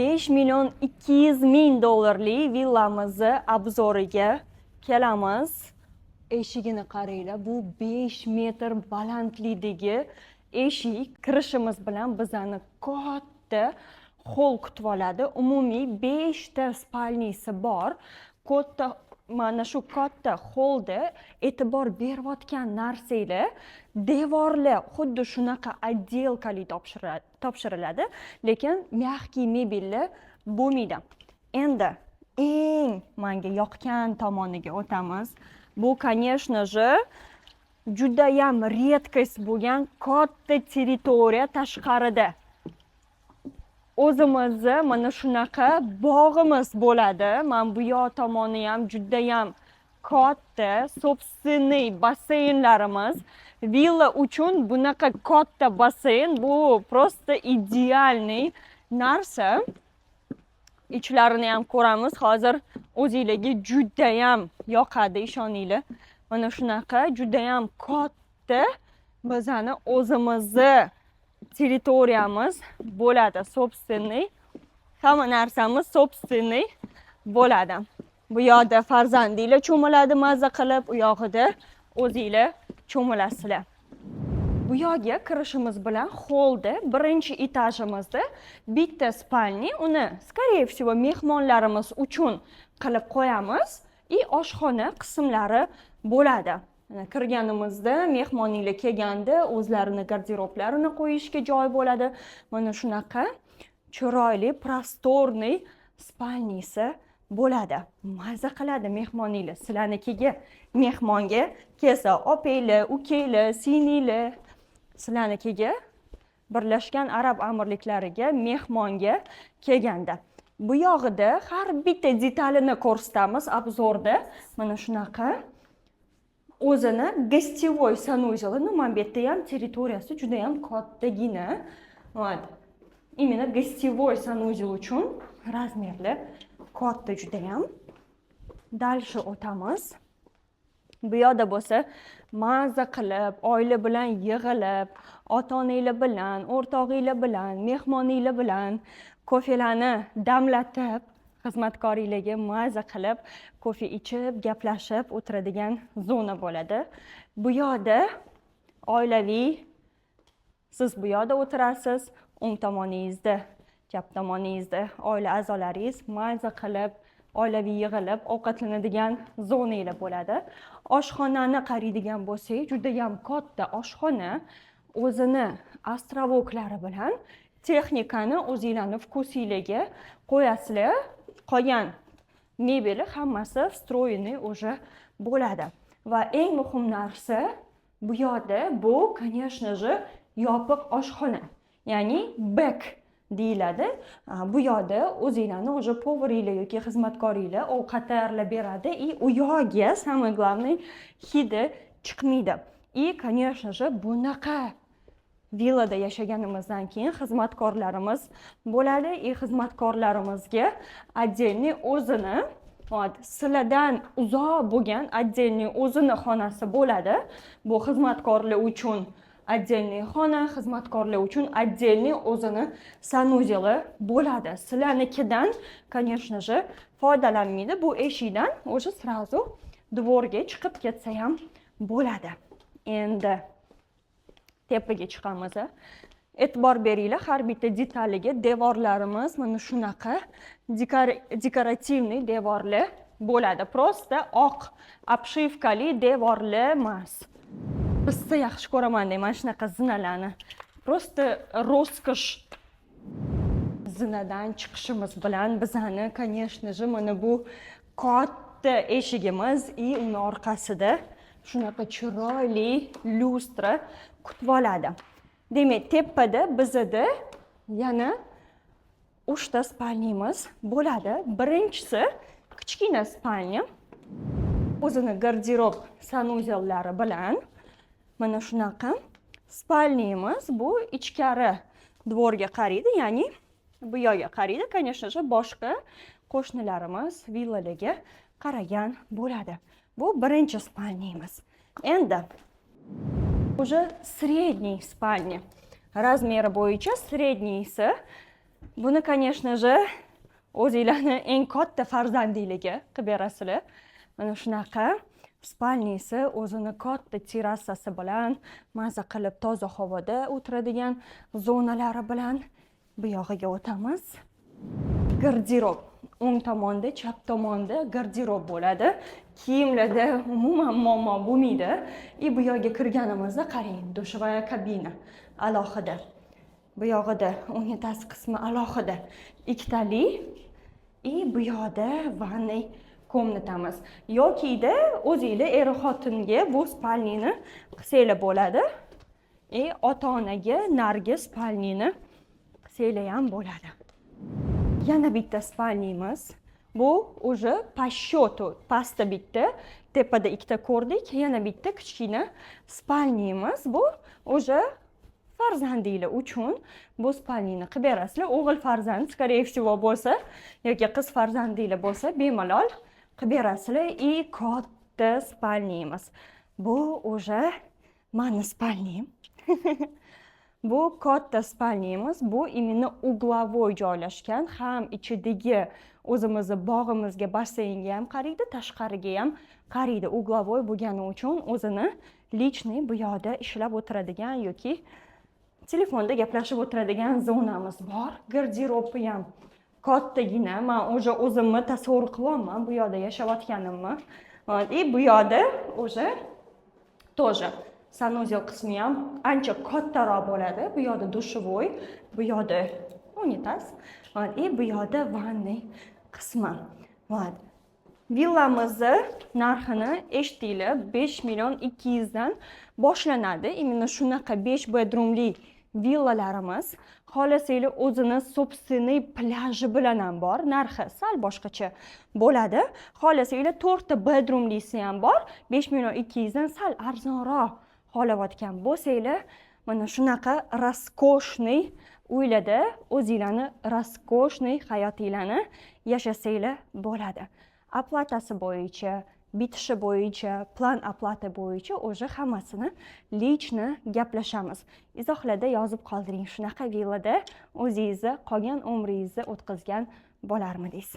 5 million 200 ming dollarlik villamizni обзор iga kelamiz. Eshigini qaranglar, bu 5 metr balandlikdagi eshik. Kirishimiz bilan bizani katta холл kutib oladi. Umumiy 5 ta спальни si bor. Katta, mana shu katta xollda e'tibor berayotgan narsanglar: devorlar xuddi shunaqa отделка li topshiriladi, lekin мягкий mebellar bo'lmaydi. Endi eng manga yoqgan tomoniga o'tamiz. Bu, конечно же, judayam редкость bo'lgan katta territoriya. Tashqarida o'zimizni mana shunaqa bog'imiz bo'ladi. Mana bu yoq tomoni ham judayam katta, собственный basseynlarimiz. Villa uchun bunaqa katta basseyn bu просто идеальный narsa. Ichlarini ham ko'ramiz hozir, o'zinglarga judayam yoqadi, ishoninglar. Mana shunaqa judayam katta bizani o'zimizni territoriyamiz bo'ladi, собственный, hamma narsamiz собственный bo'ladi. Bu yoqda farzandinglar cho'miladi maza qilib, u yog'ida o'zinglar cho'milasizlar. Bu yoqga kirishimiz bilan xollda, birinchi etajimizda bitta спальни, uni, скорее всего, mehmonlarimiz uchun qilib qo'yamiz, и oshxona qismlari bo'ladi. Mana, kirganimizda, mehmoninglar kelganda o'zlarini garderoblarini qo'yishga joy bo'ladi. Mana shunaqa chiroyli, просторный спальни si bo'ladi. Maza qiladi mehmoninglar sizlarnikiga mehmonga kelsa, opanglar, ukanglar, singlinglar sizlarnikiga, Birlashgan Arab Amirliklariga mehmonga kelganda. Bu yog'ida har bitta detalini ko'rsatamiz обзор da. Mana shunaqa o'zini гостевой санузел i. Ну, mana bu yerda ham territoriyasi juda yam kattagina. Вот, именно гостевой санузел uchun razmerli katta judayam. Дальше o'tamiz. Bu yoqda bo'lsa maza qilib, oila bilan yig'ilib, ota onanglar bilan, o'rtog'inglar bilan, mehmoninglar bilan kofelarni damlatib, xizmatkoringlarga maza qilib kofe ichib, gaplashib o'tiradigan zona bo'ladi. Bu yoqda oilaviy, siz bu yoqda o'tirasiz, o'ng tomoningizda, chap tomoningizda oila a'zolaringiz maza qilib, oilaviy yig'ilib ovqatlanadigan zonanglar bo'ladi. Oshxonani qaraydigan bo'lsak, judayam katta oshxona, o'zini островок lari bilan. Texnikani o'zinglarni вкус inglarga qo'yasizlar. Qolgan mebeli hammasi встроенный уже bo'ladi. Va eng muhim narsa bu yoqda, bu, конечно же, yopiq oshxona, ya'ni бэк deyiladi. Bu yoqda o'zinglarni уже повар inglar yoki xizmatkoringlar ovqat tayyorlab beradi, и u yog'iga, самое главное, hidi chiqmaydi. И, конечно же, bunaqa villada yashaganimizdan keyin xizmatkorlarimiz bo'ladi, и xizmatkorlarimizga отдельный o'zini, вот, sizlardan uzoq bo'lgan отдельный o'zini xonasi bo'ladi. Bu xizmatkorlar uchun отдельный xona, xizmatkorlar uchun отдельный o'zini санузел i bo'ladi. Sizlarnikidan, конечно же, foydalanmaydi. Bu eshikdan уже сразу двор ga chiqib ketsa ham bo'ladi. Endi tepaga chiqamiz. E'tibor beringlar har bitta detaliga. Devorlarimiz mana shunaqa декоративный devorlar bo'ladi, просто oq обшивка li devorlar emas. Rosa yaxshi ko'raman mana shunaqa zinalarni, просто роскошь. Zinadan chiqishimiz bilan bizani, конечно же, mana bu katta eshigimiz и uni orqasida shunaqa chiroyli lyustra kutib oladi. Demak, tepada bizada yana uchta спальни miz bo'ladi. Birinchisi kichkina спальня, o'zini garderob санузел lari bilan. Mana shunaqa спальни miz. Bu ichkari двор ga qaraydi, ya'ni bu yoqqa qaraydi, конечно же, boshqa qo'shnilarimiz villalarga qaragan bo'ladi. Bu birinchi спальни miz. Endi уже средний спальня, razmeri bo'yicha средний si. Buni, конечно же, o'zinglarni eng katta farzandinglarga qilib berasizlar. Mana shunaqa спальни si, o'zini katta terrasasi bilan, maza qilib toza havoda o'tiradigan zonalari bilan. Bu yog'iga o'tamiz. Garderob o'ng tomonda, chap tomonda garderob bo'ladi. Kiyimlarda umuman muammo bo'lmaydi. И bu yoqqa kirganimizda, qarang, душевая kabina alohida, bu yog'ida unitaz qismi alohida ikkitali, и bu yoqda ванный комната miz. Yokida o'zinglar er xotinga bu спальни ni qilsanglar bo'ladi и ota onaga narigi спальни ni qilsanglar ham bo'ladi. Yana bitta спальни miz. Bu уже по счету pastda bitta, tepada ikkita ko'rdik, yana bitta kichkina спальни miz. Bu уже farzandinglar uchun bu спальни ni qilib berasizlar. O'g'il farzand, скорее всего, bo'lsa yoki qiz farzandinglar bo'lsa, bemalol qilib berasizlar. И katta спальни miz. Bu уже mani спальни m. Bu katta спальни miz. Bu именно угловой joylashgan, ham ichidagi o'zimizni bog'imizga, basseynga ham qaraydi, tashqariga ham qaraydi. Угловой bo'lgani uchun o'zini личный bu yoqda ishlab o'tiradigan yoki telefonda gaplashib o'tiradigan zonamiz bor. Garderobi ham kattagina. Man уже o'zimni tasavvur qilyapman bu yoqda yashayotganimni. Вот, и bu yoqda уже тоже санузел qismi ham ancha kattaroq bo'ladi. Bu yoqda душевой, bu yoqda unitaz, вот, и bu yoqda ванный qismi. Вот. Villamizni narxini eshitdinglar, 5 million 200dan boshlanadi. Именно shunaqa 5 bedroomli villalarimiz. Xohlasanglar, o'zini собственный plyaj bilan ham bor, narxi sal boshqacha bo'ladi. Xohlasanglar, to'rtta bedroomlisi ham bor, 5 million 200dan sal arzonroq xohlayotgan bo'lsanglar. Mana shunaqa роскошный uylarda o'zinglarni роскошный hayotinglarni yashasanglar bo'ladi. Оплата si bo'yicha, bitishi bo'yicha, план оплаты bo'yicha уже hammasini лично gaplashamiz. Izohlarda yozib qoldiring, shunaqa villada o'zingizni qolgan umringizni o'tkazgan bo'larmidingiz?